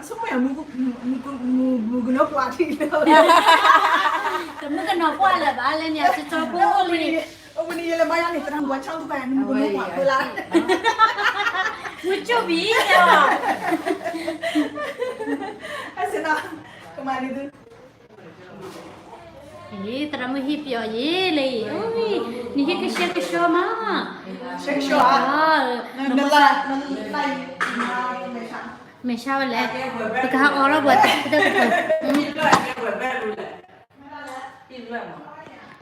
ဆိကမိၣ်ယၤ မုၢ်ကနီၤပှၢ်ထံၣ်လၢ တမုၢ်ကနီၤပှၢ်လၢၤဘၣ် လၢန့ၣ် ကၠီကၠီဖိအိၣ်လံ, အိၣ်ဝဲန့ၣ် ယလဲၤဘါယွၤန့ၣ် သရၣ်မုၣ်ပှၤဆါအိၣ်တပှၢ် မုၢ်ကနီၤပှၢ်ဖဲလၢ မုၢ်ကၠိဘံၣ်, အစနီၤ ကမၤဒ်သု အံၤ သရၣ်မုၣ်ဟ့ၣ်ပယီၤယဲလၢအံၤ, နဟ့ၣ်ကဆှဲကဆှီမး, ဆှဲကဆှီဧါ, နလါ, မဲာ်ဆါဝဲလဲၣ်, ပကဟးအီၣ်လီၤပှၤတၢ်ပတၢၢ်ကတၢၢ်,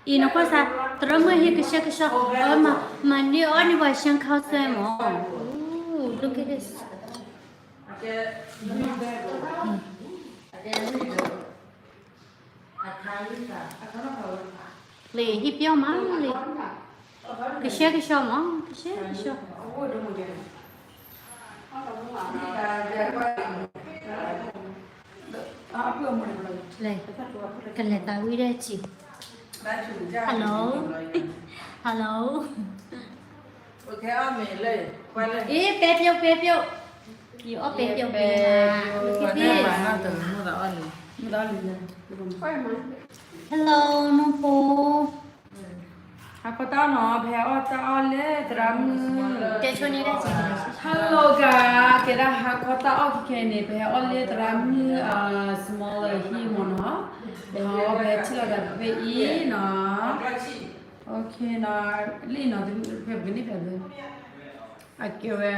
အံၤနကွၢ်စၢ်, သရၣ်မုၣ်ဟ့ၣ်ကဆှဲကဆှီ, မၤန့ၢ်အီၣ်န့ၢ်ပှၤဆှဲခါဆှဲမး, look at this. လံ ဟ့ၣ်ပယီၤမးလံ, ကဆှဲကဆှီမး, ကဆှဲကဆှီ, လံ ကလဲၤသးဝံၣ်ဒၣ်စံး, hello, hello, အ့ ပဲပျိ ပဲပျိ, ယအီၣ်ပဲပျိပဲနၤ, မ့ၢ်တၢ်မၤနီၢ်တၢ်မုၢ်သးအီၣ်လံ, hello နီၢ်ဖိ, ဟါခီတၢ်အီၣ်နီၤ ပဟဲအီၣ်တၢ်အီၣ်လၢသရၣ်မုၣ်, တဲဆိန့ၣ်ဒၣ်စံး, hello ဂၤ, ကဲဒၣ်ဟါခီတၢ်အီၣ်ခဲခဲန့ၣ် ပဟဲအီၣ်လၢသရၣ်မုၣ် smaller ဟံၣ်မးနီၤ, ပဟဲအီၣ်ပဟဲထံၣ်လိာ်သးဖဲအံၤနီၤ, လံနီၤ, ဖဲပကန့ၢ်ဖဲ အကဲဝဲ,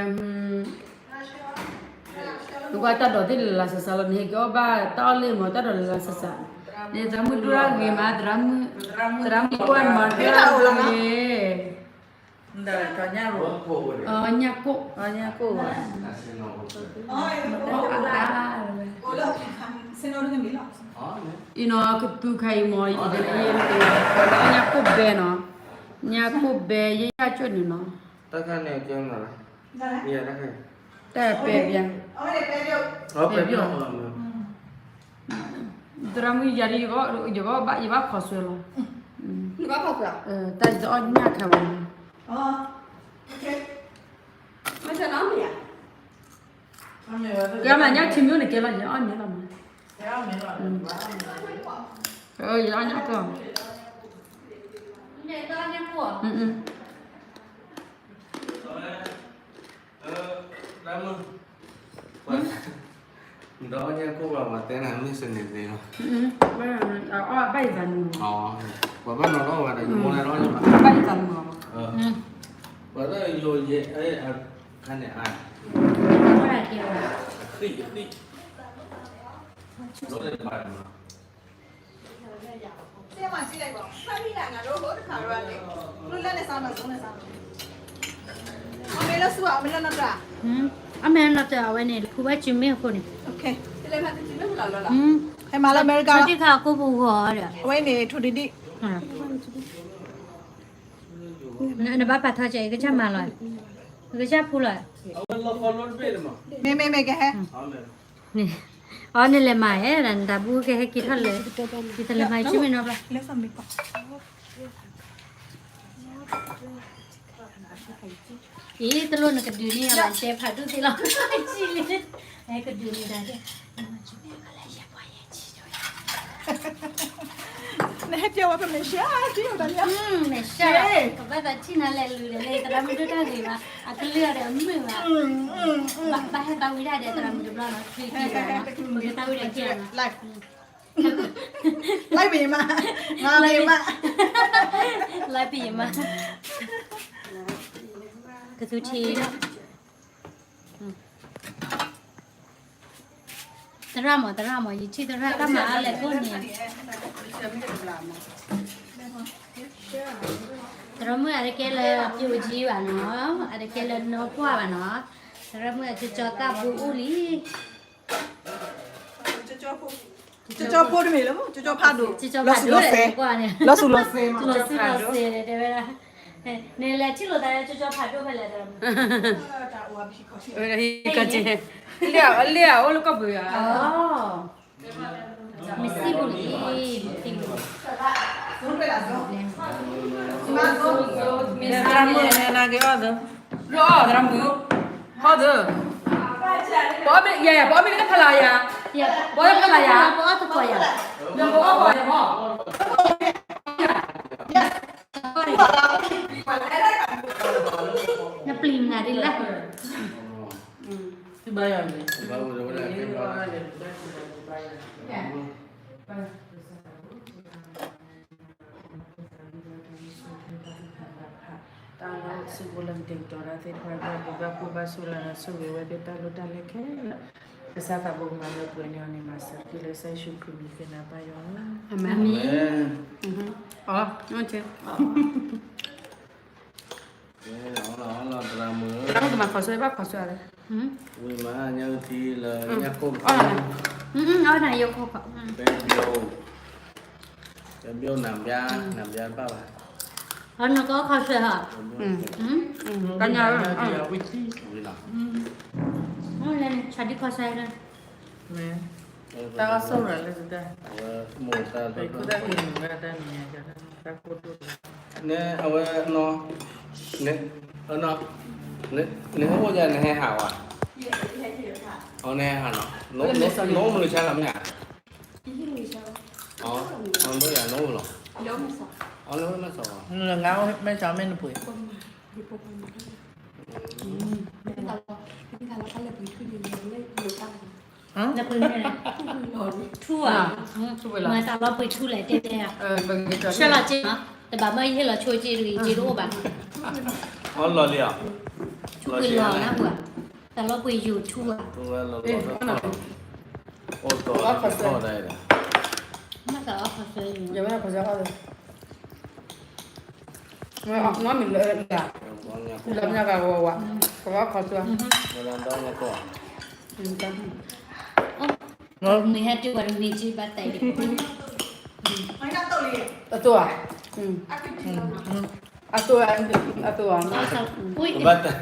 နကွၢ်တၢ်ဒိးသ့ၣ်လၢလၢဆးဆးလီၤ, နဟဲက့ၤအီၣ်ဘၣ်တၢ်အီၣ်လၢမး တၢ်ဒိးလၢလၢဆးဆး, နသရၣ်မုၣ်ဒိၣ်တၢ်ဂ့ၤမး, သရၣ်မုၣ်, သရၣ်မုၣ်ကွၢ်မးဒိၣ်တၢ်ဂ့ၤ, ညၣ်ကိၣ်, ညၣ်ကိၣ်, အံၤနီၤ ကသူခါအံၤမး အံၤ ညၣ်ကိၣ်ဘဲနီၤ, ညၣ်ကိၣ်ဘဲ ယဲယၢ်ကၠိၣ်န့ၣ်နီၤ, တၢ်ခါန့ၣ်ကဲမး, တၢ်ပဲပျါ, ပဲပျါ, သရၣ်မုၣ်ယၤဒ် ယဘၣ်ဘၣ်ယဘၣ်ခီဆွဲလီၤ, တၢ်ယတအီၣ်ညၣ်ခါဘၣ်နီၤ, ကဲမးညၣ်ထံမ့ၢ်အိၣ်န့ၣ်ကဲလီၤ ယအီၣ်န့ၣ်လီၤမး, ယအီၣ်ညၣ်ကီၢ်, ဒီးညၣ်ကိၣ်ဘၣ် ပှၤတဲနၤမ့ၢ်စနေသ့လီၤ, ဘၣ်ယသးနူၤ, ပှၤဘၣ်နီၤလီၤဝဲဒီး ယမိၢ်လၢလီၤယဘၣ်, ဘၣ်ယသးနူၤ, ပှၤလၢယိၤယဲ အခါန့ၣ်အါ, အဃံအဃံ အမဲလီၤတၢ်အဝဲန့ၣ် တဖုဘၣ်စုမ့ၢ်အဃိန့ၣ်, ဟဲမၤလၢအမဲရကၤ, ထံခါကိၢ်ပူၤဂီၤဒီး, အဝဲန့ၣ်ထိၣ်ဒံဒံ, နဘၣ်ပာ်ထီၣ်ကဲ ကစၢ်မၤလီၤ, ကစၢ်ဖူလီၤ, မ့ၢ်မ့ၢ်မ့ၢ်ကဟဲ အီ နလဲၤမၤဧါ, နတၢ်ဘူကဟဲက့ၤထီၣ်လၢ, ယတလဲၤမၤစုမ့ၢ်နီဘျီ, အံၤ တလိၣ်နကဒုးန့ၢ်အီၤဘၣ် တဲဖးဒိၣ်သ့လီၤ, ကံၣ်လံ, ဟဲကဒုးန့ၢ်တၢ်, နဟဲတဲဝဲပမဲာ်ဆှး, မဲာ်ဆှး, ကဘၣ်သးထံၣ်နၤလဲၤလူၤဒီး လၢသရၣ်မုၣ်ဒိၣ်တၢ်ဂ့ၤမး, အကလုၢ်အီၤဒီးအမုာ်မး, ဘၣ်ဟဲသးဝံၤဒၣ်ဒီးသရၣ်မုၣ်တဘျီနီၤ, ပကသးဝံၤဒီးကဲနီၤ, လိုက်ပြီမး, ငါပြီမး, လိုက်ပြီမး, ကသူထံ သရၣ်မး သရၣ်မး ယထံၣ်သရၣ်တၢ်မၤအါလဲၣ်ကိၣ်န့ၣ်, သရၣ်မုၣ်အတကဲလၢပျိကၠံဘၣ်နီၤ, အတကဲလၢနီၢ်ပှၢ်ဘၣ်နီၤ, သရၣ်မုၣ်အကၠီကၠီသၣ်ဘိအိၣ်လံ, ကၠီကၠီဖိတမ့ၢ်လၢ, ကၠီကၠီဖးဒိၣ်, ကၠီကၠီဖးဒိၣ်လီၤစူၤလီၤစဲး, လီၤစူၤလီၤစဲး, လီၤစူၤလီၤစဲး, တဲဝဲဒၣ်, နလဲၤထံၣ်လိာ်သးလၢကၠီကၠီဖးဒိၣ်ဖဲလဲၣ်, ကၠီ, လ့ၣ်ဧါ အိၣ်လၢကီၢ်ပူၤဧါ, မ့ၢ်စံၣ်ပူၤလံ, မ့ၢ်စံၣ်ပူၤ, သရၣ်မုၣ်န့ၣ်နက့ၤအီၣ်သၢ, လၢအီၣ်သရၣ်မုၣ်, ဟီၣ်သၢ, ပအီၣ်မ့ၤယၤယၤ ပအီၣ်မ့ၤလၢဖးလၢ်ယၤ, ပအီၣ်လၢဖးလၢ်ယၤ, ပအီၣ်တကီၢ်ယၤ, ပအီၣ်တကီၢ်ယၤမ့ၢ်, နပျံၤနၤဒ်လဲၣ်. တၢ်လၢစုဖိလၢကတဲာ်ကတီၤတၢ်သ့ၣ်တဖၣ် ဘၣ်ဘျုးဘၣ်ဖှိၣ်ဘၣ်ဆိၣ်ဂ့ၤ လၢတၢ်လိၣ်တၢ်လဲခဲလၢာ်, ကစၢ်သးဘိကမၤလၢပှဲၤန့ၢ်အီၤန့ၣ် မၤစၢၤတက့ၢ်လၢကစၢ်ယ့ၣ်ၡူးခရံာ်မံၤဃ့နၤပၢ်ယွၤလီၤ. အၤမ့ၣ်. အီ, သရၣ်မုၣ်ကမၤခီဆၢဘၣ်ခီဆၢလၢ, ဝံၤမးညၣ်အုၣ်ထံလၢညၣ်ကိၢ်, အီၣ်နၤယိခိၣ်ခီ, ပဲဘျိ, ပဲဘျိနၤဘျါ, နၤဘျါတဘၣ်ဘၣ်, အီၣ်နၤကအီၣ်ခီဆၢဟီ, တၢ်ညါ, ဝံၤလီၤ, ဆါဒံခီဆၢလၢ တၢ်အီၣ်ဆိၣ်ရၤလၢတၢ်, အဝဲမိၢ်တၢ်လၢခိၣ်တၢ်က့ၤမုၢ်ဝဲတၢ်နံၤညါ, တၢ်ကိၢ်ဒိၣ်, နဲအဝဲနီၤ, နအိၣ်ယၤနဟဲဟးဝဲ, အီၤနဟဲဟးနီၤ, နအိၣ်မုၢ်ဆါလီၤမ့ၢ်ဧါ, အီၤဒိၣ်ယၤနအိၣ်လီၤ, အီၤလၢမဲာ်စီၤ, မဲာ်စီၤမ့ၢ်နပှ့ၤ နပှ့ၤထူဧါ, မၤတၢ်လီၤပှ့ၤထူလဲၣ်တဲတဲဧါ, ဆှၢလီၤက့ၤနီၤ, တဘၣ်မၢယဟ့ၣ်လီၤဆိက့ၤတဂ့ၤ က့ၤတအိၣ်ဘၣ်, အီၤလီၤလံဧါ, ထူပှ့ၤလီၤနပှ့ၤ, တၢ်လီၤပှ့ၤယိာ်ထူဧါ, အိၣ်တီၢ်ခီၣ်ဒၣ်, မ့ၢ်တၢ်လီၤခီဆၢ, နီၢ်မံၤလၢ, လၢညါကဝဲဝဲ, ကဝဲခီဆၢ, မ့ၢ်ဟဲတုၤဝဲတမ့ၢ်ကဘၣ်တၢ်, အတိၢ်ဧါ, အတိၢ်, အတိၢ်, ကဘၣ်တၢ်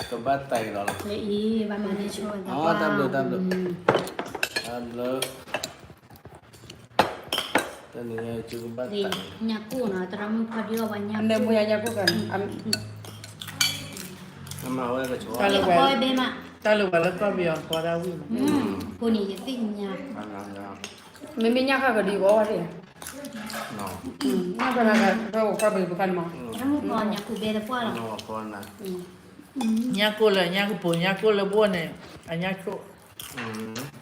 အံၤလီၤ, လၢအံၤ ဘၣ်မၤန့ၢ်ဆိဝဲ, တၢ်ဘျုး, တၢ်ဘျုး, တၢ်ဘျုး တနံၤညါကဘၣ်တၢ်, ညၣ်ကိၢ်နီၤ သရၣ်မုၣ်ဖီဒံအီၣ်ဝဲညၣ်ကိၢ်, နမ့ၢ်ညၣ်ကိၢ်က, အမၤဝဲကဆိး, တၢ်လၢဝဲ, တၢ်လၢဝဲလၢကီၢ်ပယီၤကီၢ်ဒၣ်ဝံၤ, အဃိန့ၣ်ယသ့ၣ်ညါ, မ့မ့ၢ်ညၣ်ဃၣ်ကဒံးကီးဝဲသ့ၣ်, ညၣ်ဃၣ်ကဒံးကီးဝဲန့ၣ်, ညၣ်ကိၢ်ဘဲတပှၢ်လီၤ, ညၣ်ကိၢ်လၢညၣ်ကပိာ် ညၣ်ကိၢ်လၢဘိၣ်န့ၣ်, အညၣ်ဆိၣ်,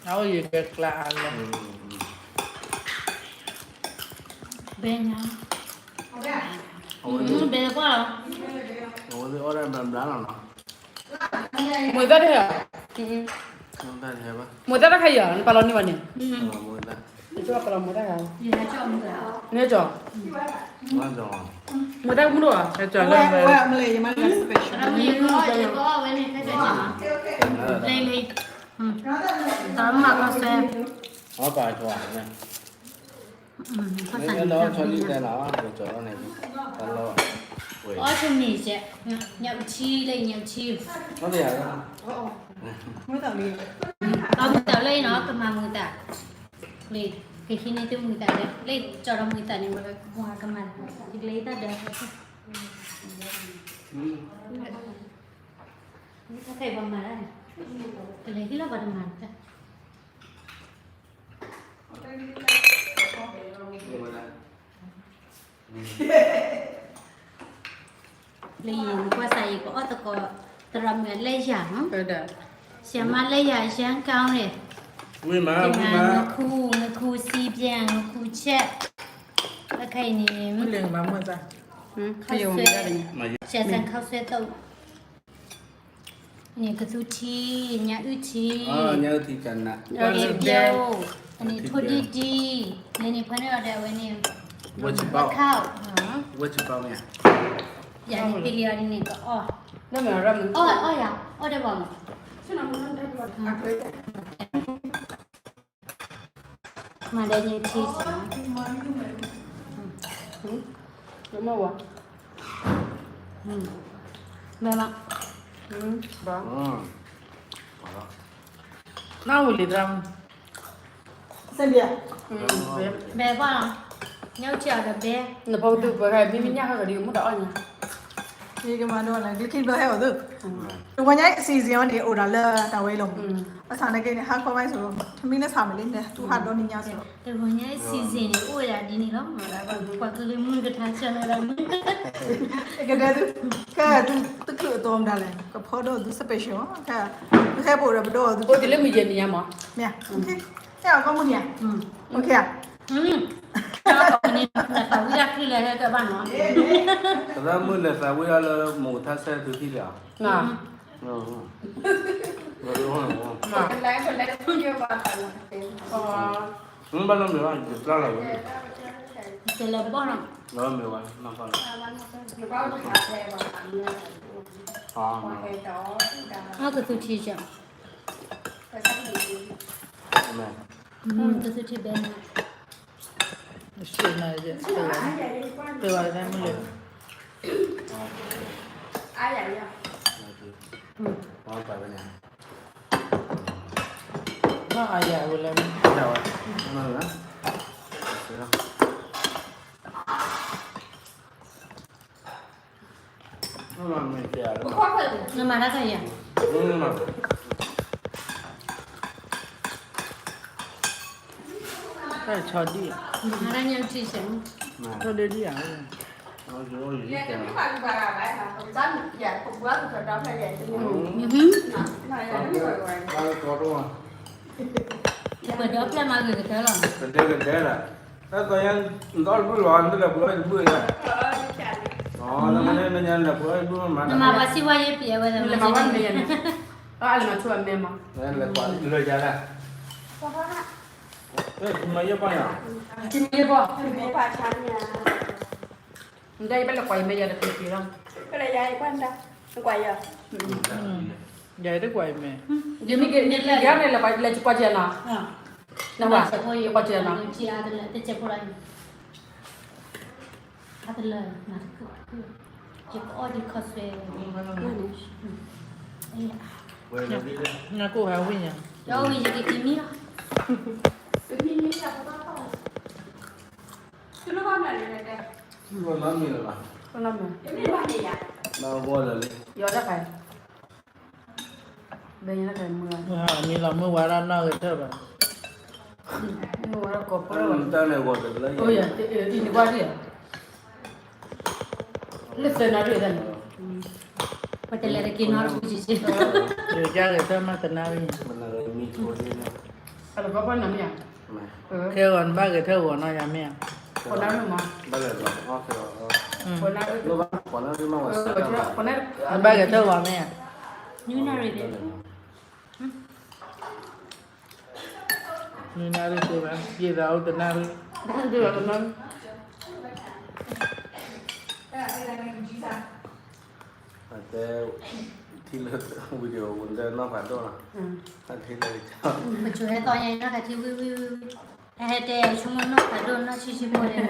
အအိၣ်ယကကျါအါလီၤ, ဘဲညါ, ဘဲတပှၢ်လီၤ, အဝဲသ့ၣ်အီၣ်ဒၣ်ဘျါဘျါလီၤနီၤ, မွေသားတဟဲ, မွေသားတဟဲဘၣ်, မွေသားတခါယၤ နပာ်လီၤန့ၢ်ဘၣ်န့ၣ်, မွေသား, နကၠီ, မွေသားကမူးဒီး, တၢ်မၤခီဆဲ, အီၣ်ဆိမ့ၤကဲ, ညၣ်အုၣ်ထံလၢညၣ်အုၣ်ထံ, မုာ်သးလၢအံၤနီၤ ကမၤမုာ်သး, ကဟံးန့ၢ်တမုာ်သးလၢ လၢကၠီဒီးမုာ်သးန့ၣ် ဝဲကမၤ, တကလဲၤတၢ်ဒီး, တၢ်ခဲအံၤပှၤမၤဒၣ်န့ၣ်, ကလဲၤဟံၣ်လီၤပှၤတမၤတၢ် လၢယကွၢ်စးအံၤ ပအီၣ်သကိး သရၣ်မုၣ်အလဲၢ်ယၤနီၤ, ဆရာမလဲၢ်ယၤ ရန်ကောင်းတယ်, ဝံၤမး, ဝံၤမး, ငါးခု, ငါးခု စံပြန့်, ငါးခုချက်, အခါအံၤန့ၣ်, ဆရာဆန်းခောက်ဆွဲသုတ် န့ၣ် ကသူထံ, ညၣ်အုၣ်ထံ, ညၣ်အုၣ်ထံကနး, လ့ပျိ, န့ၣ် ထိၣ်ဒံၣ်ဒံၣ်, လၢန့ၣ်ဖဲန့ၣ်အီၤဒီးအဝဲန့ၣ်, ဝဲခါ, ဝဲခါ, ယၤန့ၣ်တ့လံအီၤဒ်န့ၣ်ကအီၣ်, အီၣ်ယၤ, အီၣ်ဒဲးဘၣ်မး, မၤဒီးညၣ်ထံ, ဘဲမး, နဝံၤလံသရၣ်မုၣ်, ဘဲဘၣ်လီၤ, ညၣ်အုၣ်ထံအီၤဒီးဘဲ, နဖိကဒုပှဲၤဂၤ မ့မ့ၢ်ညၣ်ဃၣ်ကဒံး မုၢ်တအီၣ်ညါ, ယကမၤဒိးလၢ ဂလၢခံဘျီဟဲအိၣ်သု, တဂီၤညါအံၤ season အံၤန့ၣ် အိၣ်ဒၣ်လၢတၢ်ဝဲအံၤလီၤမး, ဘၣ်ဆၣ်နာ်က့န့ၣ် ဟါခီဘၣ်ဆိး ထမင်းလၢဆၣ်မ့ၢ်လံန့ၣ် တူၢ်ဟးဒီနံၤညါဆိး, တဂီၤညါအံၤ season န့ၣ် အိၣ်ဝဲဒၣ်ဒ်န့ၣ်လီၤ, ပှၤကလုာ်မုၢ်ကထါဆၢလၢဒၣ်မုၢ်, ကဒဲသု, ခဲသုတချုးအတီၤမတၤလဲၣ် ကဖီဒိၣ်သု special ခဲ, သုဟဲပအိၣ်ဒီးပဒိၣ်သု, အိၣ်တုၤလၢမုၢ်ယဲၢ်နံၤညါမး, မ့ၢ်, ခဲအီၤကီၢ်မုၢ်နံၤဧါ, ခဲအံၤ သးဝံၣ်ဒၣ်ချံလၢဟဲကဘၣ်နီၤ, သရၣ်မုၣ်လဲၤသးဝံၣ်ဒၣ်လၢမိၢ်ကထါဆဲးသုထံၣ်လံဧါ, ဘၣ်လီၤမ့ၢ်ဘၣ် ယပျၢ်လီၤဝဲ, ကလဲၤဘီၣ်နီၤ, လီၤမ့ၢ်ဘၣ် နီၢ်ကီၢ်လီၤ, အကသူထံက, ကသူထံဘဲန့ၣ် နမၤတၢ်ခါအံၤဧါ, တၢ်ဆီဒံၣ်, မၤတၢ်ညၣ်ထံဆဲး, တၢ်ဒ်ဒံၣ်ဧါ, ပဒီဖျၢၣ်မၤဂ့ၤကတၢၢ်လီၤ, တၢ်သီညါ, နသီတဘုၣ်လီၤ နတလဲၤပှ့ၤအီၣ်တဘုၣ်ဧါ, နမၤပှၤစံးဝဲယဲပျဲဝဲ, နမၤဝဲမ့ၢ်ယဲန့ၣ်, အလဲၤမၤဆိအမဲမး, လဲၤကွၢ်လၢယၤလဲၣ်, မၤယဲပှၤယၤ, မၤယဲပှၤ, နတၢ်ယဘၣ်လဲၤကွၢ်ယမဲယၤတက့ၢ်လီၤ, ယကွၢ်ယၤ, ယတကွၢ်ယမဲ, ယမ့ၢ်က့ၤန့ၣ်လဲၤကွၢ်ယၤနီၤ, နဝၤ, ယကွၢ်ယၤနီၤ, အတလၢ, ယကအီၣ်ဒံးခီဆွဲ, နကိၣ်ဟဲဝံၣ်ညါ, ယအီၣ်ဝံၣ်ယကက့ၤမံလီၤ, တမံၤမံၤဆၣ်ဖိတၢ်ဖီၣ်, တလိၣ်ဘၣ်မနုၤလဲၣ်, တလိၣ်ဘၣ်မနုၤလဲၣ်, ဘၣ်ဂီၢ်လၢာ်လံ, ယီၤတၢ်ခါ, ဘဲညါတၢ်မုၢ်, မံလီၤမုၢ်ဝါဒၣ်နီၢ်ဂဲၤထၢၣ်ဘၣ်, မုၢ်ဝါဒၣ်ကိးဖီ, တၢ်န့ၣ်ဂီၤတကလၢ, အံၤနကွၢ်ဒံး, လၢသၢနၣ်ရံၣ်တၢ်န့ၣ်, ပတလဲၤတက့ၤနီတဘျီ, ယကဂဲၤထၢၣ်မးသနၣ်ရံၣ်, ခဲဂီၤနဘၣ်ဂဲၤထၢၣ်ဂီၤနီၢ်ယၤမ့ၢ်ဧါ, နဘၣ်ဂဲၤထၢၣ်ဂီၤမ့ၢ်ဧါ, နနၣ်ရံၣ်, နနၣ်ရံၣ်, ယသးအိၣ်တနၣ်ရံၣ်, အတဲ, ထံၣ်လၢ video ဝံၤဒီးနီၢ်ဖးဒိၣ်လီၤ, ထံၣ်လၢ, ပဆိဟဲသီညါနီၢ်ဖးထံဝံၣ်ဝံၣ်ဝံၣ်, ဟဲဟဲတဲဆိကမိၣ်နီၢ်ဖးဒိၣ်နီၢ်ဆံးဆံးဖိန့ၣ်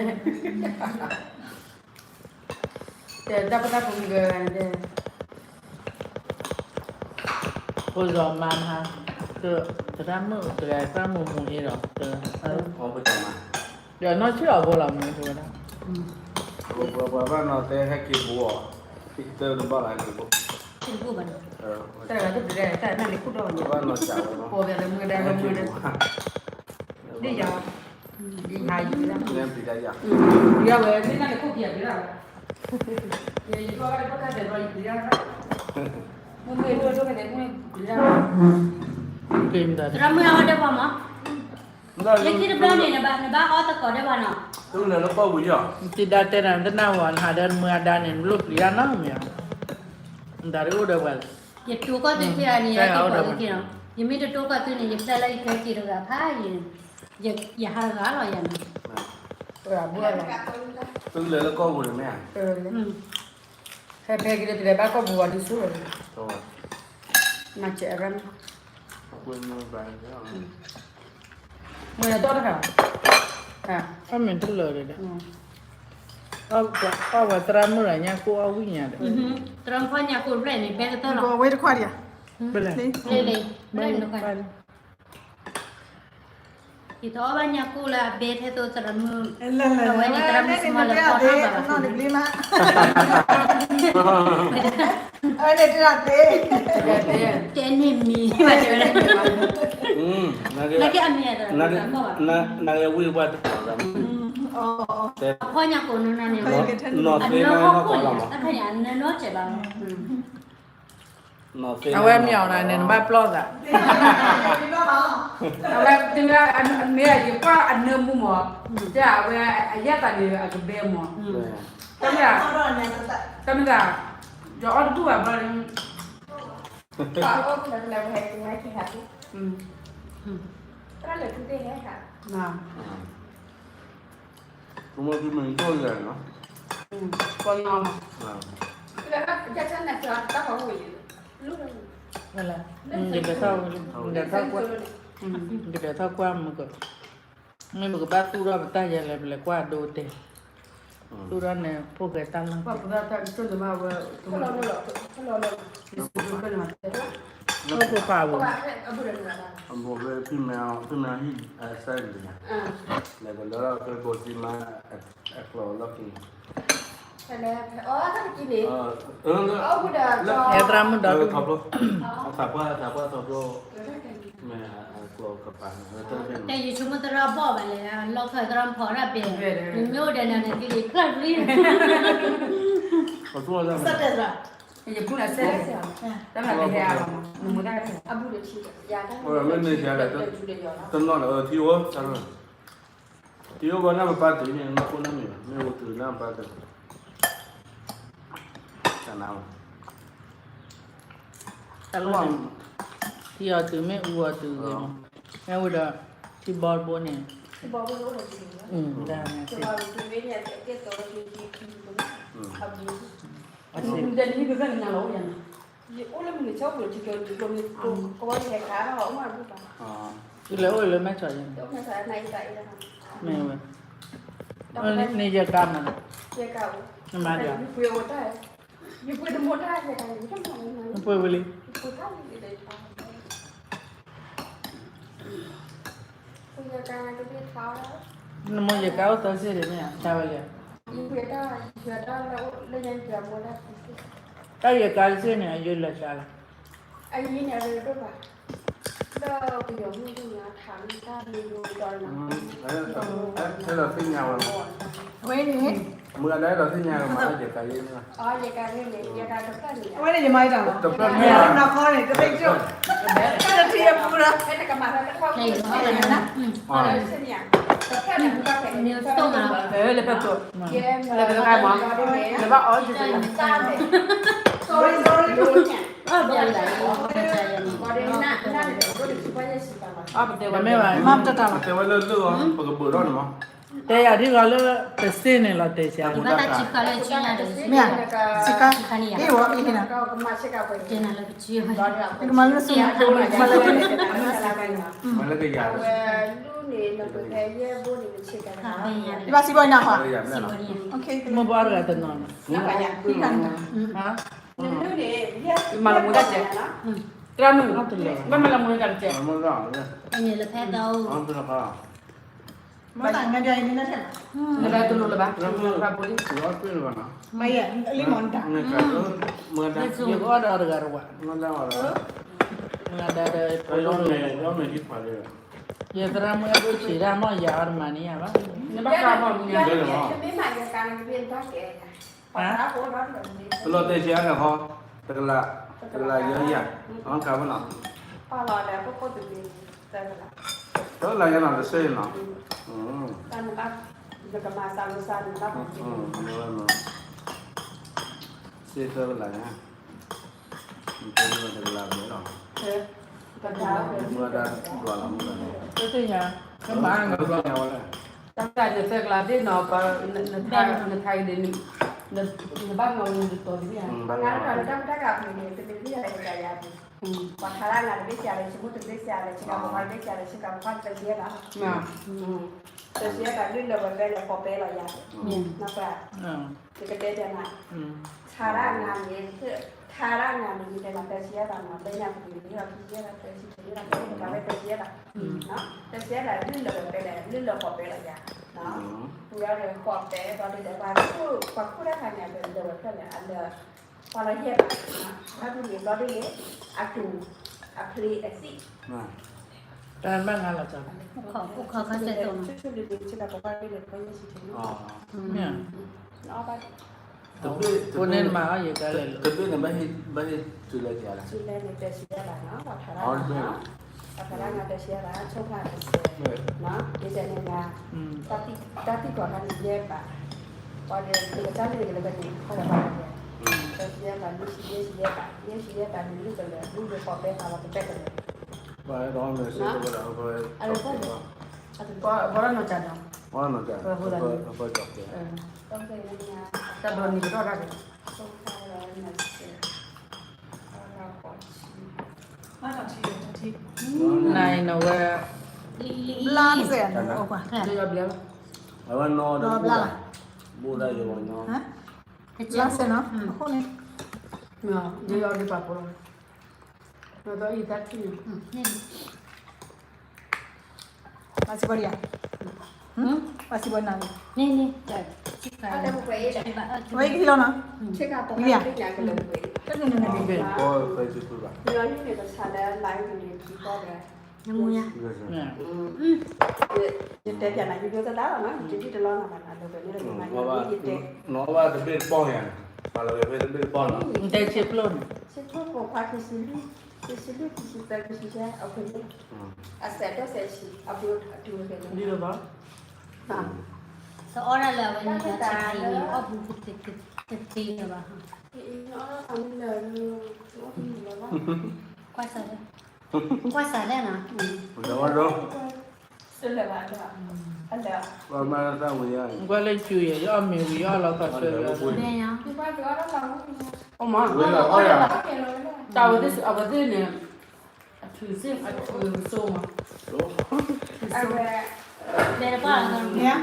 တဲတၢ်ပတၢ်ဖိမုၢ်ဂၤတဲ, ဖိစီၤမါမါ, သရၣ်မုၣ်တဂၤသၣ်မုာ်မုာ်အံၤဒီး, ဒီးနီၢ်ဆံၣ်အီၤဖိလီၤမုၢ်တဝဲဒၣ်, ပှၤဘၣ်နီၢ်တဲဟဲက့ၤဘူးအီၤ, တၢ်တဘၣ်လၢဟဲက့ၤဘူး, တဘၣ်နီၢ်စးဝဲ, ဟဲက့ၤဘူး, ဒ်ယၤ ယဟးယံၤ, ယဝဲမ့ၢ်တၢ်န့ၣ်ခိၣ်ပံၤအပံၤဒၣ်ဝဲ, ယဘၣ်ကဲဘၣ်ကဲဘၣ်ယပံၤဒၣ်, မ့ၢ်မ့ၢ်ဒိၣ်ဒိၣ်ကဲကဲမ့ၢ်ပံၤဒၣ်, သရၣ်မုၣ်အဝဲဒဲးပှၤမး, လၢခံတဘျီန့ၣ် နဘၣ်အီၣ်သကိးဒဲးပှၤနီၤ, သုလဲၤလၢကီၢ်ပူၤယီၤ, တံၤဒါတဲနၤ တနၢ်ဟူနဟးဒီးမုၢ်အဒါန့ၣ် နလိၣ်ပျံၤဒၣ်နီတမံၤ, နတၢ်ဒ်အိၣ်ဒီးပှၤ, ယတိၤကီၢ်သူးခံဂၤန့ၣ် ယက့ၤပှၤလၢခံနီၤ, ယမ့ၢ်တတိၤကီၢ်သူးန့ၣ် ယဖျဲလၢယကဟဲက့ၤတဂၤဖးယံၤ, ယဟးတဂၤလီၤယၤန့ၣ်, သုလဲၤလၢကီၢ်ပူၤန့ၣ်မ့ၢ်ဧါ, ဟဲဖဲက့ၤလၢတလဲၤဘၣ်ကီၢ်ပူၤဝဲဒ်ဆူၣ်, မၤစဲးအရၣ်မ့ၢ်, မ့ၢ်တီၢ်တခါ, အမ့ၢ်တလၢာ်ဒီး, အီၣ်ဝဲသရၣ်မုၣ်လၢညၣ်ကိၣ်အီၣ်ဝံၣ်ညါဒီး, သရၣ်မုၣ်ညၣ်ကိၣ်ဖျဲၣ်န့ၣ် ဘဲကတၢၢ်လီၤ, ဝဲတခွါဒံးဧါ, ဘဲလၢ ယတအီၣ်ဘၣ်ညၣ်ကိၣ်လၢအဘဲထဲသိးသရၣ်မုၣ်, အဝဲန့ၣ်သရၣ်မုၣ်စမီလၢဖီထီၣ်ဘၣ်ဘၣ်, အဝဲန့ၣ်တၢ်သ့, တဲန့ၢ်မံၤဘၣ်တဲဝဲဒၣ်, နာ်က့အမံၤ, နာ်က့ဝံၢ်ဘၣ်တၢ်, ဖီညၣ်ကိၣ်နီၢ်နီၢ်န့ၣ်, နီၢ်သ့နီၢ်နီၢ်ကီၢ်လီၤမး, တၢ်ခါန့ၣ် အနၢနီၢ်စဲးဘၣ်လီၤ. အဝဲမ့ၢ်အီၤန့ၣ် နဘၣ်ပျီၢ်သး, အဝဲတုၤလၢအမ့ၢ်ယကွၢ်အနၢမူမး, တဲအဝဲအယၣ်သးန့ၣ်အကဘဲမး, တမ့ၢ်, တမ့ၢ်သး, ယအီၣ်တဘူၣ်ဘၣ်ဘျီ, ယကဒဲးထီၣ်ကွၢ်မုၢ်က, မ့ၢ်ပကဘၣ်သူၣ်ထီၣ်ပတၢ်ယဲလဲၣ် ပလဲၤကွၢ်အဒိတဲ, သူၣ်ထီၣ်န့ၣ် ဖိၣ်ဃဲတၢ်လီၢ်, ဖိၣ်ဃဲပာ်ဝဲ, အဘိဖဲဖံမဲ, ဖံမဲဟံၣ်အစဲးန့ၣ်, လဲၤကလၢဖဲဘိစံမါ, အကျိၤလီၢ်က့ၤ, ဟဲသရၣ်မုၣ်ဒီးထီၣ်ဖျိ, အသးပှၢ်, အသးပှၢ်ထီၣ်ဖျိ, မ့ၢ်အကျိၤကပၤန့ၣ်, တဲယဆိကမိၣ်သရၣ်ဘီၣ်ဘၣ်လဲၣ်, လီၢ်ခၢၣ်သရၣ်ဖီၣ်ရၣ်ဘဲ, မ့ၢ်အိၣ်ဒီးနၤန့ၣ် ကလံၤဖျၢၣ်ဖျံ, ယပုၢ်အစဲး, တၢ်မၤကဟဲအါလီၤမး, နမူဒါ, မ့ၢ်န့ၣ်ယၤလဲၣ်, တနီၤဒီးထံအိၣ်, ထံအိၣ်ဘၣ်နၢ်ပပၢ်တုၤန့ၣ် နခိၣ်နၢ်မံၤဘၣ်, မ့ၢ်အိၣ်တုၤနၢ်ပၢ်တုၤ, တၢ်နါ, ထံအီၤတုၤမ့ၢ်အူအီၤတုၤဂ့ၤမး, မ့ၢ်ဝံၤဒီး ထံဘီတဘိန့ၣ်, ဒ်န့ၣ်, ယအိၣ်လၢမုၢ်နံၤဆၢပူၤလၢထံကျိ, ယအိၣ်လၢမုၢ်နံၤဆၢပူၤလၢထံကျိ, ယအိၣ်လၢမုၢ်နံၤဆၢပူၤလၢထံကျိ, ယလဲၤအိၣ်လၢမဲၢ်ဆီးယဲ, မ့ၢ်ဝဲ, န့ၣ်ယကါမး, ယကါအိၣ်, မၤဒီး, ယပှ့ၤအိၣ်တၢ်, ယပှ့ၤတမိၢ်တၢ်ယကါ, ယပှ့ၤဝံၤလံ, နမိၢ်ယကါအိၣ်သၢဆံဒ်န့ၣ် တၢ်ဝဲလဲၣ်, တၢ်ယကါတဆံန့ၣ် အယိလၢာ်စါလီၤ, အယိန့ၣ်အရ့ဒိၣ်ဘၣ်, ဒီးပယီၤမုၣ်ဒ်န့ၣ် အထးမုၢ်တၢ်မုၢ်ဒိၣ်ဒီး, အဲၣ်ဒိးသ့ၣ်ညါဝဲ, ဝဲန့ၣ်, မုၢ်ဂၤဒၣ်အဲၣ်ဒိးသ့ၣ်ညါဝဲမး ယကါယဲန့ၣ်, အဝဲန့ၣ်ယမၤအံၤတၢ်လီၤ, တဖျၢၣ်န့ၣ်, နီၢ်ခီန့ၣ် တသ့ၣ်ကၠိၣ်, တထံၣ်အပူၤဒီး, လၢပတဂၤမး, လၢပတဂၤမး, လၢဘၣ်အီၣ်က့ၤ, sorry sorry, အီၣ်ပတဲဝဲ, မ့ၢ်ဘၣ်, မ့ၢ်တၢ်တၢ်လီၤ, တဲဝဲလၢလၢအီၤ ပကဘုးထီၣ်န့ၣ်မး, တဲယၤဒ်ဂီၤလၢ တစ့န့ၣ်လီၤ တဲဆါ, မ့ၢ်ဧါ, စကါ, အ့ၣ်ဝဲအ့ၣ်န့ၣ်, ကမၤလၢစူၢ်, မၤလၢကယၤ, ယဘၣ်စံးဘီအံၤနၤခွါ, မိၢ်ဘီတဂၤတနီၤနီၤ, မၤလၢမူတၢ်စဲး, သရၣ်မုၣ်, ဘၣ်မၤလၢမူတၢ်စဲး, မ့ၢ်တၢ်တလိၤလၢၤဘၣ်, ယကအီၣ်ဒီးတဂၤတဝး, ယသရၣ်မုၣ်အဲၣ်ဒိးဆံးတၢ်မ့ၢ်ယၤအီၤတမၤန့ၢ်ယၤဘၣ်, ပလီၢ်တဲဆံးအါန့ၣ်ဟီ, တကလး, တကလးယဲၢ်ယၤ, အကါဘၣ်နီၤ, တကလးယဲၢ်နီၤ တစ့နီၤ, စ့သၢကလးညါ, တကလးဘျဲၣ်လီၤ, မုၢ်ဒၣ်ဒွးလီၤမုၢ်ဒၣ်န့ၣ်, တသ့ၣ်ညါ, ကမၤ, တၢ်သၢကလးသ့ၣ်နီၤ, နထါအံၤဒ်န့ၣ်, နဘၣ်မၤဝဲနတီၤသ့ၣ်ညါ, ပှၤထါလၢအနးတဘ့ၣ်စှၤလၢ ဆိကမိၣ်တဘ့ၣ်စှၤလၢ ဆ့ကၤပှၤတဘ့ၣ်စှၤလၢ ဆ့ကၤပှၤတဘ့ၣ်စှၤလီၤ, တဘ့ၣ်စှၤလၢလၢပှၤပဲလၢပှၤပဲလီၤယၤ, ယကတဲတဲနၤ, ထါလၢအနးန့ၣ်, ထ ခါဒၣ်နၤန့ၣ် မ့ၢ်တဲနၤ တၢ်ဆံးယဲၢ်သးနီၤ, လၢညါပက့ၤန့ၣ် ဟံးယဲၢ်သး တၢ်ဆံးယဲၢ်သး တၢ်ဆံးယဲၢ်သး တၢ်ဆံးယဲၢ်သး လၢလၢပှဲၤပှဲၤလၢ လၢလၢပှဲၤပှဲၤလၢယၤ, ပူၤဒီးပှဲၤပှဲၤ ဘျီဒ်လဲၣ် ပှၤခိၣ်တၢ်ခါန့ၣ် အလၢလၢပှဲၤပှဲၤလၢ အလၢ ပှၤလီၤယဲၢ်ဘး, ဘၣ်ဒ်န့ၣ် ဘျီဒ်န့ၣ် အတူၢ် အဖျ့အစံၣ် တၢ်ဘၣ်ငါလီၤကၢ်, အိၣ်ခိးခါဆဲးသိးနီၤ, ဆိဆိလံၤလံၤ ဆိကပၤပှၤဒ်န့ၣ် ပှၤယဲၢ်ဆံးထံးနီၤ, အဘၣ် တဘ့ၣ်န့ၣ် ဘၣ်ဟ့ၣ်တုၤလၢက့ၤလၢ တုၤလၢန့ၣ် တၢ်ဆံးယဲၢ်ဘးနီၤ, ပှၤဖးဒၣ်နီၤ, ပှၤဖးဒၣ်နီၤ တၢ်ဆံးယဲၢ်ဘး ဆိဖးတစဲး, ဒ်န့ၣ် တၢ်သံကွၢ်ခါန့ၣ် ယဲၢ်ဘး, ပှၤဒီး ကစၢ်လၢကလၢကန့ၣ် ခီၣ်ဒီးဘၣ်ဒီး တၢ်ဆံးယဲၢ်ဘး လွံၢ်ဆံ ယဲၢ်ဆံ ယဲၢ်ဘး ယဲၢ်ဆံယဲၢ်ဘးန့ၣ် လွံၢ်ကလၢာ် လွံၢ်ကလၢာ် ဃိးပဲ သးလီၤ ကပဲၣ်ကလၢာ်, အဝဲ အဝဲ ပှၤနီၢ်ကၢ်နီၤ, ပှၤနီၢ်ကၢ်, တၢ်ဘျီန့ၣ်ကထီၣ်တၢ်ဒီး နၤအံၤနဝဲ ဘျါစဲးန့ၣ် အဝဲနီၢ်ဒီး ဘိၣ်ဒၣ်ယဲၢ်ဝဲနီၢ်, ဘျါစဲးနီၤ အဃိန့ၣ် ယယီၤဒ်ပာ်ဖိလီၤ, ဒီးအံၤတၢ်ထံၣ်န့ၣ် ပှၤစံးဘၣ်ဒံးဧါ, ပှၤစံးဘၣ်နၤလီၤ, ဝဲကလီၤနီၤ, တနံၤန့ၣ်န့ၣ် နမူယါ, ယတဲပျးနၤ ယိယိသတးလီၤနီၤ ယတပျးနၤ ယိယိသတးလီၤနီၤ ယတဘ့ၣ်တလီၤနီၤ နဘၣ်လီၤဝဲန့ၣ် နီၢ်ဘၣ်တဘ့ၣ်တပီၢ်ယါန့ၣ် ပှၤလီၤဝဲဖဲတဘ့ၣ်တပီၢ်နီၤ နတဲဆံးဖျိၣ်န့ၣ် ဆံးဖျိၣ်ပိာ်ခွါခံဆံလွံၢ် ခံဆံလွံၢ် ခံဆံသၢ ခံဆံယဲၢ် အဖဲန့ၣ် အစဲးဒီးစဲးဆံး အပူၤအတူၢ်ဝဲဖဲန့ၣ် ဒ်လီၤဘၣ် တအီၣ်ဒၣ်လၢအဝဲန့ၣ် အီၣ်ဘူးတသ့လၢၤဘၣ် ကွၢ်စးလဲၣ် ကွၢ်စးလဲၣ်နီၤ ကွၢ်လၢကၠူယဲ ယအီၣ်မ့ၤဝံၤ ယအီၣ်လီၤသးဆၢယဲ အမ့ၢ် တၢ်ဝဲသ့ၣ် အဝဲသ့ၣ်န့ၣ် အထုးစ့ၢ်အထုးစိမး ဘဲတပှၢ်လီၤ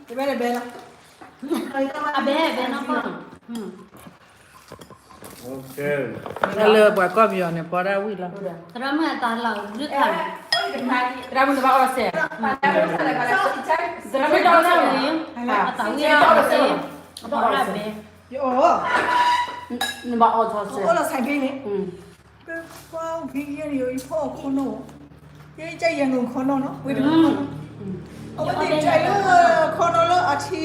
တဘဲတဘဲလီၤ အဘဲဘဲနီၢ်ကီၢ်နီၤ တၢ်လၢပှၤကီၢ်ပယီၤန့ၣ် ပီဒၣ်ဝံၣ်လီၤ သရၣ်မုၣ်အသးလီၤလၢခါ သရၣ်မုၣ်တဘၣ်အီၣ်စဲး သရၣ်မုၣ်တဘၣ်အီၣ်စဲး အသးဝံၣ်အီၣ်စဲး အဘၣ်အီၣ်ဘဲ နဘၣ်အီၣ်ထီၣ်စဲး အီၣ်လီၤဆဲးဘ့ၣ်န့ၣ် ပကွၢ်ဖံယဲၢ်န့ၣ် ယဖီၣ်ခိၣ်နီၣ် ယကယဲၢ်နုာ်ခိၣ်နီၣ်နီၤ ဝဲတခိၣ်နီၣ် အဝဲသ့ၣ်တၢ်လၢခိၣ်နီၣ်လၢအထံ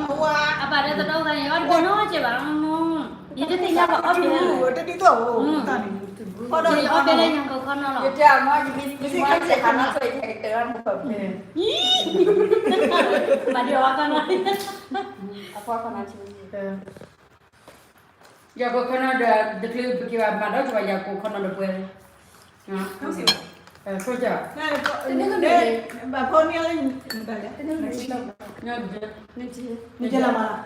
အဝဲ အဘၣ်ဒီးသဒီးဂၤန့ၣ် အီၣ်တဘၣ်နီတစဲးဘၣ် ယတသ့ၣ်ညါဘၣ်အီၣ်ဘဲ တဒ်သိး တၢ်န့ၣ် အီၣ်ဒီးယအီၣ်ဘဲလၢယၤခိၣ်ခီနီၣ်လီၤ ယတဲအမီၢ် ယမ့ၢ်သ့ၣ်ညါစဲးခါနီၣ် ကတဲအီၣ်မူခိၣ် ဘၣ်ဒီးအီၣ်ခီနီၣ် အဖီခိၣ်နီၣ်ထံ ယၤကိာ်ခီနီဒီး တချုးပက့ၤဘၣ်မၤဒီးကဘၣ်ယၤကိာ်ခီနီဒီးပှဲၤ ဘၣ်ဖီန့ၢ်လၢ နကဲလၢမၤ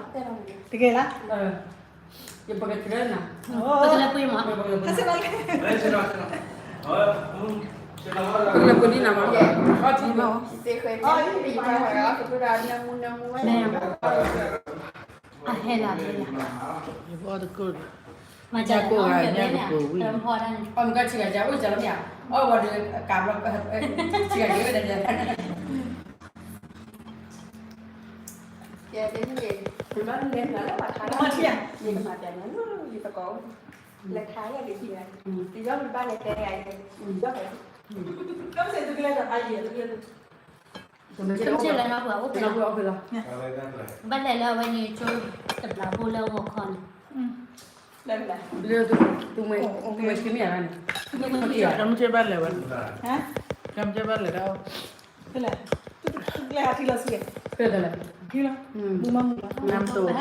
တကဲလၢ ယပကထရၢနၤ ပကလဲၤပှ့ၤမး ပကလဲၤပှ့ၤနံၤနၤမး ပကလဲၤပှ့ၤနံၤနၤမး အဟဲလၢ ယဘီတကိၢ် မၤစၢၤလၢ ညၣ်ကိၢ်ဂၤ ညၣ်ကပူၤဝံၣ် အီၣ်မ့ၢ်ကီၢ်ဆံးဂၤစၢ် အိၣ်စၢ်လီၤမ့ၢ်ဧါ အီၣ်ဝဲဒီး ကးဘျီ ဆံးဂၤက့ၤဝဲဒီး ယဲဒ်န့ၣ် နဘၣ်လဲၤနၤလၢပှၤထါလၢ နမၤထံၣ်ဧါ ယကမၤပျးနၤလၢယသကိး လဲၤထါယဲဒ်န့ၣ် ယီၢ်မ့ၢ်ဘၣ်လဲၤတဲယၤ ယီၢ်ဖဲ ကမ့ၢ်စ့ၢ်ကီးလဲၤဒီးအါယံၤ ကမ့ၢ်စ့ၢ်ကီးလဲၤဒီးပှၤအိၣ်ဖဲလီၤ ဘၣ်လဲၤလၢအဝဲန့ၣ် ကၠိတဘျီဖိလၢဂီၤခီန့ၣ် လၢ သုမ့ၢ်ဆံမ့ၢ်ဧါန့ၣ် ကမ့ၢ်စ့ၢ်ဘၣ်လဲၤဝဲ ကမ့ၢ်စ့ၢ်ဘၣ်လဲၤဒၣ် ဖဲလဲၣ် ဖဲလဲၣ် မူမူမူ နမ်တူဝဲ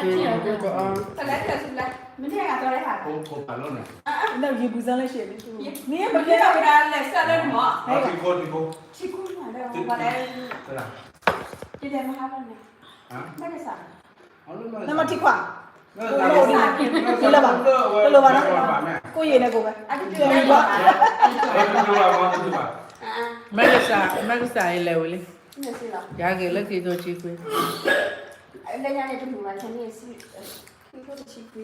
နမ်ယံၤပူၤစၢ်လၢရှဲ နမ့ၢ်ပကဲထီၣ်ဝဲဒၣ်လဲၤဆၢလၢနမီၢ် ထံခိၣ်ထံခိၣ် ထံခိၣ်မးဒီး ပှၤလဲၤ ယလဲၤမဟါလီၤန့ၣ် မ့ၢ်ကစၢ် နမ့ၢ်ထံခွါ တလိၣ်ဘၣ် တလိၣ်ဘၣ်နီၤ ကိးယံၤန့ၣ်ကိးဝဲ မ့ၢ်ကစၢ် မ့ၢ်ကစၢ်အံၤလဲၤဝဲလံ ယၤက့ၤလၢခံကထိဆံခွံ လၢညါန့ၣ်တမုာ်ဘၣ် ဆယ်နှစ် ဆံခွံ ဆံခွံ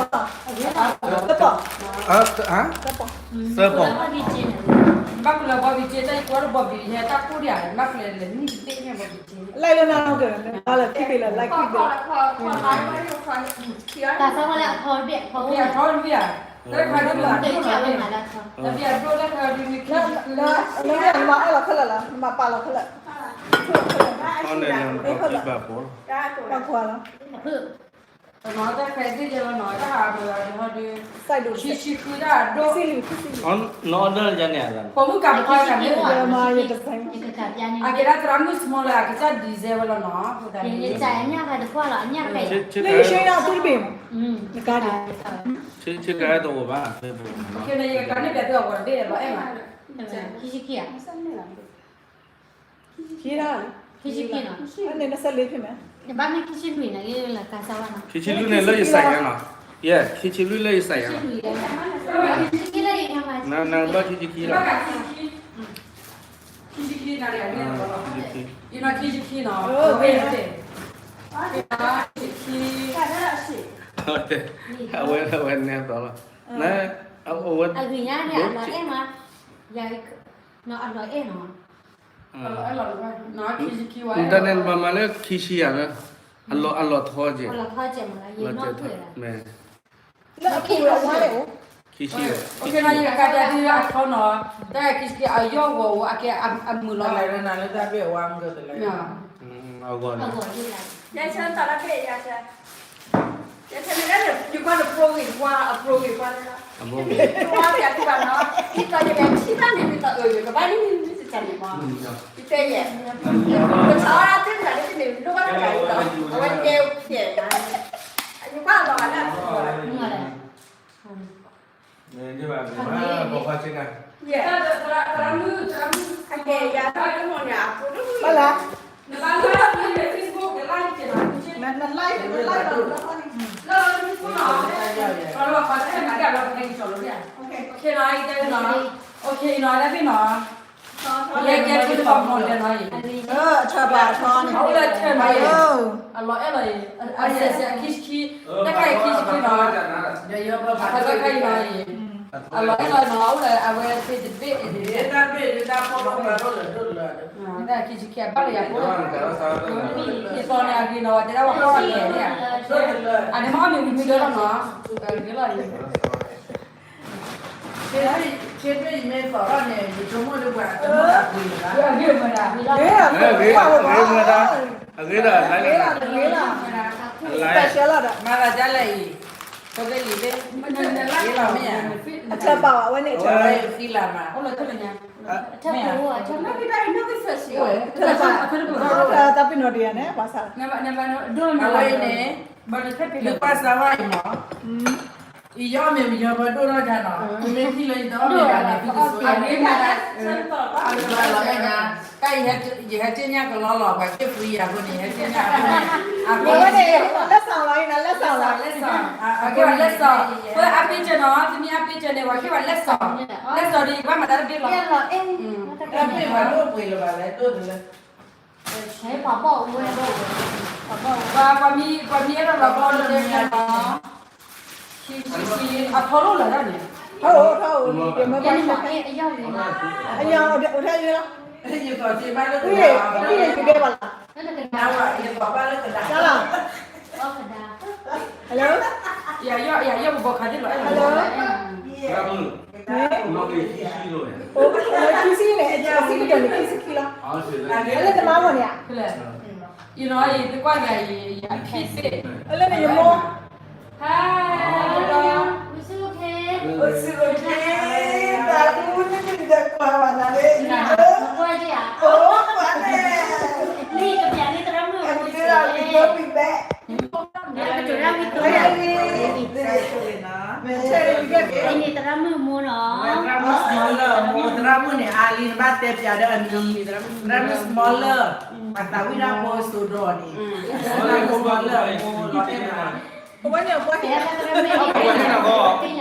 သၢပီၢ်, သၢပီၢ်, သၢပီၢ်, ဘၣ်ကူလၢဘီဘံၣ်က့ တၢ်ယကွၢ်လၢဘီဘံၣ်ယဲ တၢ်ကူဒံးဧါ ဘၣ်ကူလၢလဲၤနံၣ်တသ့န့ၣ်ဘီဘံၣ်က့, လဲၤလၢနၤက့ၤ, လၢခံက့ၤလၢ like တၢ်ဆၢဝဲလၢအထီတဘ့ၣ်, အထီတဘ့ၣ်, အထီတဘ့ၣ်ဧါ, တၢ်ခါဒိၣ်မး, တၢ်ဘံၣ်အဒိၣ်တၢ်ခါဒိၣ်မ့ၢ်ခံ, နမၤအၢၣ်လီၤခဲလၢာ်လီၤ, နမၤပာ်လီၤခဲလၢာ်, ပှၤကွၢ်လီၤ, ပှၤကွၢ်လီၤ, နီၢ်တၢ်ခွဲးသ့ၣ်ယဲလီၤနီၢ် တၢ်ဟးမၤလီၤဟီဒုး ဆံးဆံးဃုတၢ်ဒိၣ် န order ယၤန့ၣ် ပမုၢ်ကးပခီယၤန့ၣ် အကဲဒၣ်သရၣ်မုၣ် small လၢအကစၢ် design ဝဲလီၤနီၢ် အညၣ်ဖဲတခွါလီၤ အညၣ်ဖဲ လၢယရှဲနီၢ်သူတဘ့ၣ်မး နကါဒံး ဆ့ကါတအိၣ်ဘၣ် ယကါန့ၣ်ပျဲသုအဂီၢ်တဘ့ၣ်လီၤအဲၣ်မး ခံဆံခံဧါ ခံဆံခံနီၤ န့ၣ်နဆဲးလ့ဖဲမး နဘၣ်မ့ၢ်ခံဆံလွံၢ်န့ၣ်လၢယစဲးယါနီၤ ယဲ ခံဆံလွံၢ်လၢယစဲးယါနီၤ နဘၣ်ခံဆံခံလီၤ ခံဆံခံနီၤ အဝဲ အဝဲနဲသိးလီၤ အဝဲ အဂ့ၤညါန့ၣ် အလီၤအဲၣ်မး ယၤ အလီၤအဲၣ်နီၤ တၢ်န့ၣ်ပှၤမၤလၢခံဆံယၤလၢ အလီၤထီကဲး လီၤထီကဲးမးလၢယမၤဖုးမ့ၢ် လၢအပူၤဝဲအဝါလဲၣ်အိၣ် ခံဆံယၤ ယကါဒံးအထီနီၤ တၢ်ခံဆံအယီၢ်ဂီၤအိၣ်အကဲအမုာ်လီၤ အဂီၢ်န့ၣ် ယဆၢသးလၢဖဲယဆၢ ယဆၢန့ၣ်လၢယကွၢ်န pro ဂ့ၤကွၢ် အ pro ဂ့ၤကွၢ်လၢ ကွၢ်ကတူၢ်ဘၣ်နီၤ ဒ်သိးယကထံၣ်တၢ်န့ၣ် ဒ်သိးအၢ ယကဘၣ်န့ၣ်န့ၣ်တၢ်န့ၣ်မး ယတဲယဲၢ် ပဆါအီၣ်ဒၣ်သ့ၣ်တဖၣ်န့ၣ် လိၣ်ဘၣ်တဂၤအံၤလီၤ အဝဲတဲယဲၢ် ယကွၢ်လီၤလၢ ဘၣ်လဲၣ် န live န live လီၤ OK နီၤ လၢဖဲနီၤ ယကဲ model နီၤ အထၢၣ်ဘၣ်ထီန့ၣ် အအိၣ်လၢထၢၣ်နီၤ အလီၤအဲၣ်လီၤ အဆဲးဆဲးခံဆံခံ တၢ်ခါအံၤခံဆံခံနီၤ အထၢၣ်တၢ်ခါအံၤနီၤ အလီၤအဲၣ်လီၤနီၤ အအိၣ်လၢအဝဲသ့ၣ်တဘ့ၣ်အံၤ တၢ်ခံဆံခံအဘၣ်လၢယၤဖိ ယသီန့ၣ်အဂ့ၤနီၤ တဲဒၣ်ဝဲကီၢ်အလဲၣ်န့ၣ် အန့ၣ်မ့ၢ်အမ့ၢ်ဝံၤမ့ၢ်ဒၢလီၤနီၤ ဂ့ၤလီၤ ဆ့ဖဲယမ့ၢ်သီၣ်ထီၣ်န့ၣ် ယဆိကမိၣ်လၢပှၤတမ့ၢ်အပှ့ၤလီၤ ဂ့ၤမတၤ ဂ့ၤမတၤ အဂ့ၤဒီး အဂ့ၤလီၤ အဂ့ၤလီၤ special လီၤဒီး မၤသးဒ်လဲၣ်အံၤ ဖိသ့ၣ်လံၤသ့ၣ် ဂ့ၤလီၤမ့ၢ်ဧါ အထၢၣ်ဘၣ်ဝဲန့ၣ် အထၢၣ်ဘၣ် သံလၤမး အထၢၣ်ဘၣ် တၢ်ပ့ၤနီၣ်တယၤန့ၣ် ပှၤဆါ အဝဲအံၤန့ၣ် နကွၢ်စၢ်ဝဲအံၤမး ယီမ့ၢ်ပယီၤပဒိၣ်ထီၣ်ယၤနီၤ မ့ၢ်ထံၣ်လၢယတအီၣ်မ့ၢ်ဘၣ်န့ၣ် သုကဆိ အဂ့ၤမး တၢ်ယဟဲက့ညါကလီလီၤ ပှၤက့ၣ်ဖှံယၤအဃိန့ၣ် ယဟဲက့ညါအဃိန့ၣ် အဃိန့ၣ် လက်ဆောင်လီၤအံၤနီၤ လက်ဆောင် လက်ဆောင် အဃိန့ၣ် လက်ဆောင် ပှၤအပ့ၤကၢၤနီၤ သမံအပ့ၤကၢၤန့ၣ် ပှၤက့ၣ်ပှၤ လက်ဆောင် လက်ဆောင်ဒီး ယကဘၣ်မၤတၢ်တဘ့ၣ်လီၤ တၢ်ပ့ၤပှၤဒိၣ်ပှ့ၤလၢၤဘၣ်လဲၣ် ဒိၣ်တလၢ ပှၤဘီၣ်အူဝဲ ပှၤဘီၣ်အူ ပှၤမံ ပှၤမံအဲၣ်ဒိးလီၤဘီၣ်လၢတဲန့ၣ်လီၤ အဖီလိၣ်လၢၤဒၣ်န့ၣ် ထီၣ်အိၣ် ထီၣ်အိၣ်လံ ယမ့ၢ်ဘၣ်ဆၢ အယီၤ အိၣ်ထဲယဲလီၤ ယသီၣ်စ့ဘၣ်လၢကဒါ ယသီၣ်ဘၣ်လၢကဒါ လီၤ hello ယယီၣ်ပဘီခါဒ်လီၤ hello အိၣ်ခံဆံန့ၣ် အစံးကတၢၢ်န့ၣ် ခံဆံခံလီၤ လၢတမါဂီၢ်န့ၣ်ဧါ ယနီၤ ယတကွၢ်ယၤ ယအဖံသ့ၣ် လၢန့ၣ်ယမိၢ် ဟါ အိၣ်ဆူၣ်အိၣ်ချ့ အိၣ်ဆူၣ်အိၣ်ချ့ တၢ်အူန့ၣ်တကွၢ်ဘၣ်နၤလၢ အိၣ်ကွၢ်န့ၣ် လံကပျးန့ၣ်သရၣ်မုၣ် အကတၢၢ်လီၤ we go be back ကတိၤတၢ်ဝံၤသိး မ့ၢ်ထဲန့ၣ် သရၣ်မုၣ်မိၢ်နီၤ သရၣ်မုၣ် smaller မိၢ် သရၣ်မုၣ်န့ၣ် အါလံ နဘၣ်တဲပျးဒီးအမံၤ သရၣ်မုၣ် smaller ပှၤသးဝံၣ်တၢ်ဖိစိဒိၣ်န့ၣ် smaller မိၢ်လီၤအဲၣ်မး အဝဲန့ၣ်အပှဲၤ တၢ်ကဘၣ်ဘၣ်ဘၣ်ဘၣ်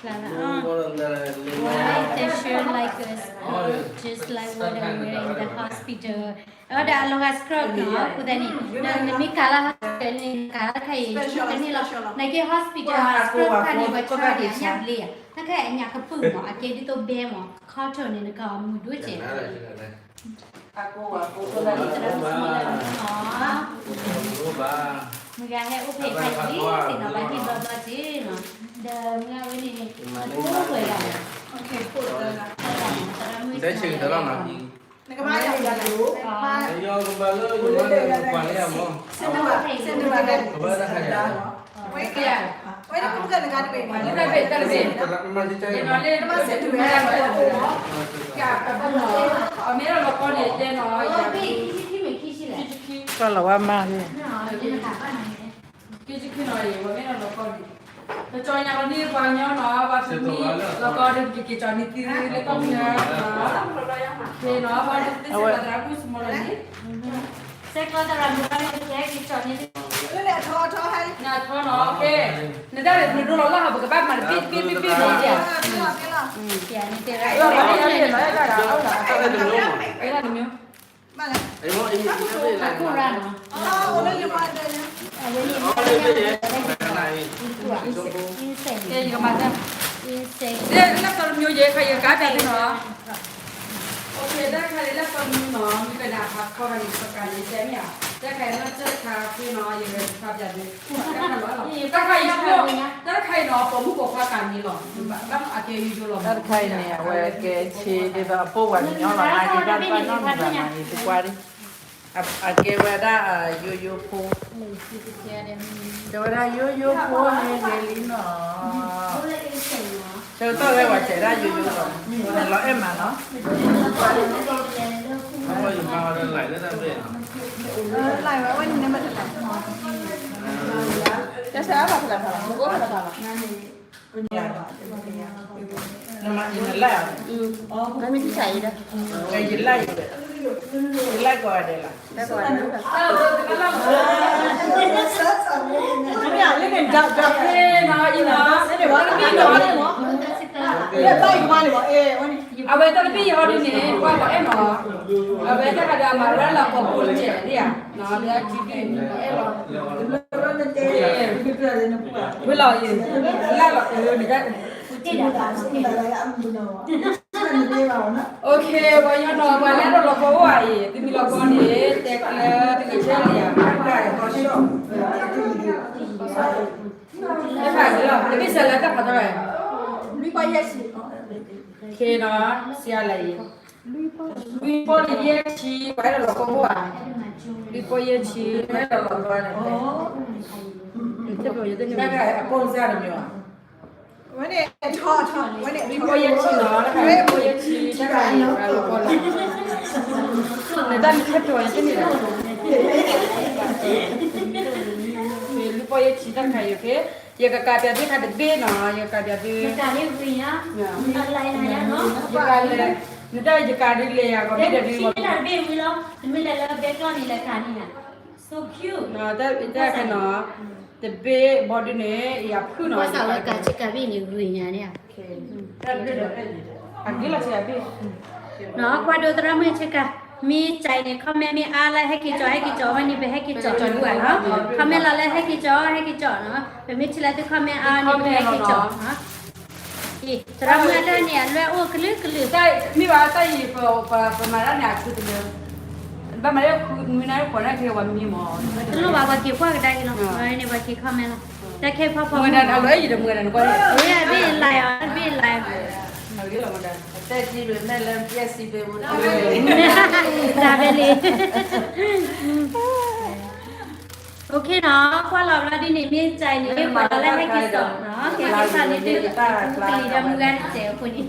Like and share like us, just like what I wear in the hospital. အဝဲဒၣ်အလီၤဂာ် scrub နီၤ အဃိသတးန့ၣ် နမ့ၢ်ကၤလၢ hospital န့ၣ် ကၤလၢခါအံၤ ဆိကမိၣ်တန့ၢ်လီၤ နာ်က့ hospital scrub ခါန့ၣ် ပှၤဆါဒံးအညၣ်ဘျ့ဧါ ဖဲအညၣ်ကပုာ်မး အကဲဒ်သိးဘဲမး ခီထီၣ်န့ၣ် နကမုာ်ဒိၣ်စဲး အကိးဝဲကိးသရၣ်မုၣ်လၢမုၢ်နီၤ မုၢ်ဂၤဟဲအိၣ်ဖဲခါအံၤသ့ၣ်နီၤ ဘၣ်ဟ့ၣ်ဘျီဘျီစ့ၢ်နီၤ ဒီးမုၢ်ဂၤဝဲန့ၣ် အိၣ်ဝဲဒၣ် သရၣ်မုၣ် နကဘၣ်ယၤယၤလီၤ ဝဲဒၣ် အမ့ၢ်လီၤကီန့ၣ်တဲနီၤ ကွၢ်လီၤဝဲမါန့ၣ် က့ၤတခံနီၤအံၤ ဝဲမ့ၢ်လီၤကီန့ၣ် ပကၠီညါလီၤန့ၢ်ပှၤကညီနီၤ ပှၤသမံလီၤကီဒီး ပကက့ၤကၠီန့ၢ်သုလၢကီၢ်မုၢ်နီၤ က့ၤနီၤ ပှၤသ့ၣ်သရၣ်မုၣ်စမီလီၤန့ၣ် စဲးကျီးသရၣ်မုၣ်ဘၣ်န့ၣ် ကဲက့ၤကၠီန့ၢ် နထီနီၤ ကဲ နဒၣ်လဲာ်နဒိလီၤလၢ်ဟး ပကဘၣ်မၤတဘ့ၣ်တဘ့ၣ်တဘ့ၣ်နီၤ ကဲန့ၣ်တဲရၣ် တၢ်ခိၣ်ရၣ်နီၤ အဝဲန့ၣ် ကဲ ယကမၤတၢ် လၢစီၤတမံၤယဲ ခါယကါပျးသုနီၤ တၢ်ခါလၢစီၤတမံၤနီၤ မ့ၢ်ကနၣ်ဖးခီဂၤန့ၣ် ပကၤန့ၣ်တဲမ့ၢ်ဧါ တၢ်ခါလၢတၢ်ခါဖဲနီၤ ယကါပျးသု တၢ်ခါအံၤ တၢ်ခါအံၤနီၤ ပိာ်မုၣ်ပိာ်ခွါကၤန့ၣ်လီၤ ဘၣ်မနုၤအကဲယိယိလီၤ တၢ်တခါအံၤန့ၣ် အဝဲကဲဆ့ဒ်သိးအပိာ်ပှၤကညီလီၤ အါဒံးတၢ်တဘၣ်နီတမံၤဘၣ်နီၤ ယသကွၢ်ဒံး အကဲဝဲဒၣ်ယိယိဖိ တဲဝဲဒၣ်ယိယိဖိန့ၣ်ဂ့ၤလံနီၤ ဆၢကတီၢ်ဝဲဝဲတဲဒၣ်ယိယိလီၤ လီၤအဲၣ်မးနီၤ နမၤအံၤနလဲၣ် မ့ၢ်တၢ်အံၤဒီး ယလဲၣ် ယလဲၣ်ကီးဒဲးလီၤ အဝဲတၢ်တဘ့ၣ်ယဟီဒ်န့ၣ် ကွၢ်လီၤအဲၣ်မး အဝဲတၢ်တဘ့ၣ်ယဟီဒ်န့ၣ် ကွၢ်လီၤအဲၣ်မး အဝဲတၢ်ခါဒီးအမၤရၢလီၤကီးပူၤတကဲးဒ်ဧါ လၢအထံဘ့ၣ် ဝဲလီၤအံၤ လၢလီၤအံၤ OK ပှၤညီနီၤ ပှၤလၢတၢ်လီၤကီအိၣ်အံၤ သုမ့ၢ်လီၤကီန့ၣ် တဲကျၢၤတဂ့ၤဆၢလံဧါ တၢ်ခါအံၤလီၤ တဘ့ၣ်စၢၤလၢတၢ်ဖးထီၣ်ဝဲ ခ့နီၤ စံးအါလၢအံၤ လွံၢ်ပီၢ်န့ၣ်ယဲၢ်ဆံ ပှၤဟဲလီၤလီၤကီအိၣ်ဧါ လွံၢ်ပီၢ်ယဲၢ်ဆံ ပှၤဟဲလီၤလီၤကီန့ၣ် တဘ့ၣ် အကိၢ်စၢ်တမံၤဧါ လွံၢ်ပီၢ်ယဲၢ်ဆံနီၤ တခါလွံၢ်ပီၢ်ယဲၢ်ဆံ တၢ်ခါအံၤလီၤကီလီၤ နတၢ်မ့ၢ်ထဲပျီၤန့ၣ်တန့ၢ်ဘၣ် လွံၢ်ပီၢ်ယဲၢ်ဆံတၢ်ခါအံၤ ယကကးပျးသုတခါတဘ့ၣ်နီၤ ယကကးပျးသု ယကလဲၤ နတၢ်ယကးဒ်လဲၣ်ယၤ ကီၢ်ဘ့ၣ်ဒၣ်ဒ်ဝဲ တၢ်တဘ့ၣ်ဝံၤလီၤ နမ့ၢ်လဲၤလၢဘဲကျီၢ်န့ၣ် လဲၤကးန့ၢ်ယၤ so cute တၢ်ခါနီၤ တဘ့ၣ်ဘီဒုန့ၣ် ယၤဖုၣ်နီၤ ကွၢ်စးဝဲကးဆ့ကၤဘ့ၣ်န့ၣ် ဂုာ်ညါန့ၣ် အဂ့ၤလီၤဆ့ကၤဘ့ၣ် နီၤ ကွၢ်ဒိသရၣ်မုၣ်ဆ့ကၤ မ့ၢ်ကၠဲးန့ၣ် comment မ့ၢ်အါလၢဟဲက့ၤကၠီ ဟဲက့ၤကၠီဝဲန့ၣ် ပဟဲက့ၤကၠီဝဲနီၤ comment လီၤလၢဟဲက့ၤကၠီ ဟဲက့ၤကၠီနီၤ ပမ့ၢ်ထံၣ်လၢသု comment အါန့ၣ် ပဟဲက့ၤကၠီနီၤ သရၣ်မုၣ်အတၢ်န့ၣ် အလွဲၢ်အိၣ်ကလုာ်ကလုာ် မ့ၢ်ဘၣ်တၢ်အံၤ ပမၤတၢ်န့ၣ် အခူတလၢ ဘၣ်မၤလၢမုၢ်နၤလၢပှၤနာ်က့ၤဝဲမံမီၤ တလိၣ်ဘၣ် ပှၤက့ၤကွၢ်ကဒါက့ၤလီၤ န့ၣ် ပှၤက့ၤ comment လီၤ တၢ်ခဲဖီဖီ မုၢ်နၤအလွဲၢ်အံၤတမုၢ်နၤနကွၢ် အဘ့ၣ်လၢၤ အဘ့ၣ်လၢၤ အဂ့ၤလီၤမတၤ အတဲကံဘ့ၣ်မဲလၢပျဲစံးဘ့ၣ်မတၤ တၢ်ဘဲလံ OK နီၤ ကွၢ်လီၤဘျီဒ်န့ၣ် မ့ၢ်ကၠဲးန့ၣ် မ့ၢ်ပှၤလီၤလၢဟဲက့ၤကၠီနီၤ ကဲက့ၤကၠီန့ၣ် ဒုးကလံၤဒီးမုၢ်ဂၤတစဲးအဃိန့ၣ်